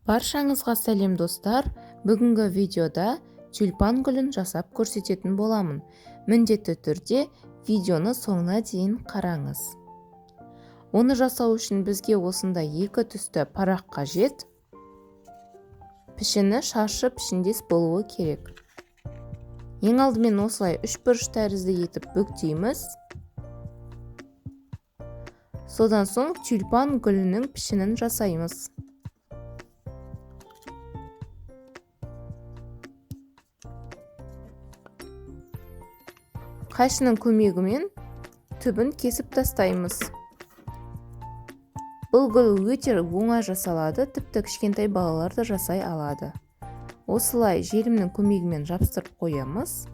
Баршаңызға сәлем, достар! Бүгінгі видеода тюльпан гүлін жасап көрсететін боламын. Міндетті түрде видеоны соңына дейін қараңыз. Оны жасау үшін бізге осындай екі түсті парақ қажет. Пішіні шаршы пішіндес болуы керек. Ең алдымен осылай үш бұрыш тәрізді етіп бүктейміз. Содан соң тюльпан гүлінің пішінін жасаймыз. Қайшының көмегімен түбін кесіп тастаймыз. Бұл гүл өте оңай жасалады, тіпті кішкентай балалар да жасай алады. Осылай желімнің көмегімен жабыстырып қоямыз.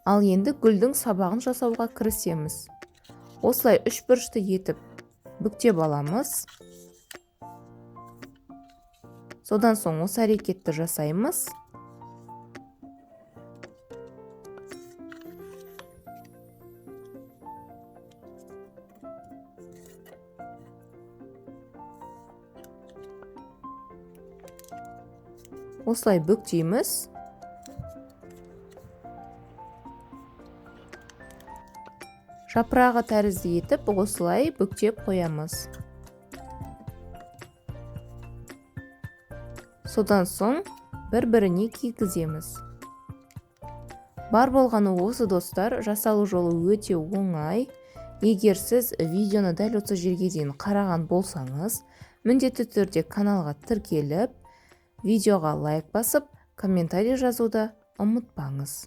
Ал енді гүлдің сабағын жасауға кірісеміз. Осылай үш бұрышты етіп бүктеп аламыз. Содан соң осы әрекетті жасаймыз. Осылай бүктейміз. Жапырағы тәрізді етіп осылай бүктеп қоямыз. Содан соң бір-біріне кигіземіз. Бар болғаны осы, достар, жасалу жолы өте оңай. Егер сіз видеоны дәл осы жерге дейін қараған болсаңыз, міндетті түрде каналға тіркеліп, видеоға лайк басып, комментарий жазуды ұмытпаңыз.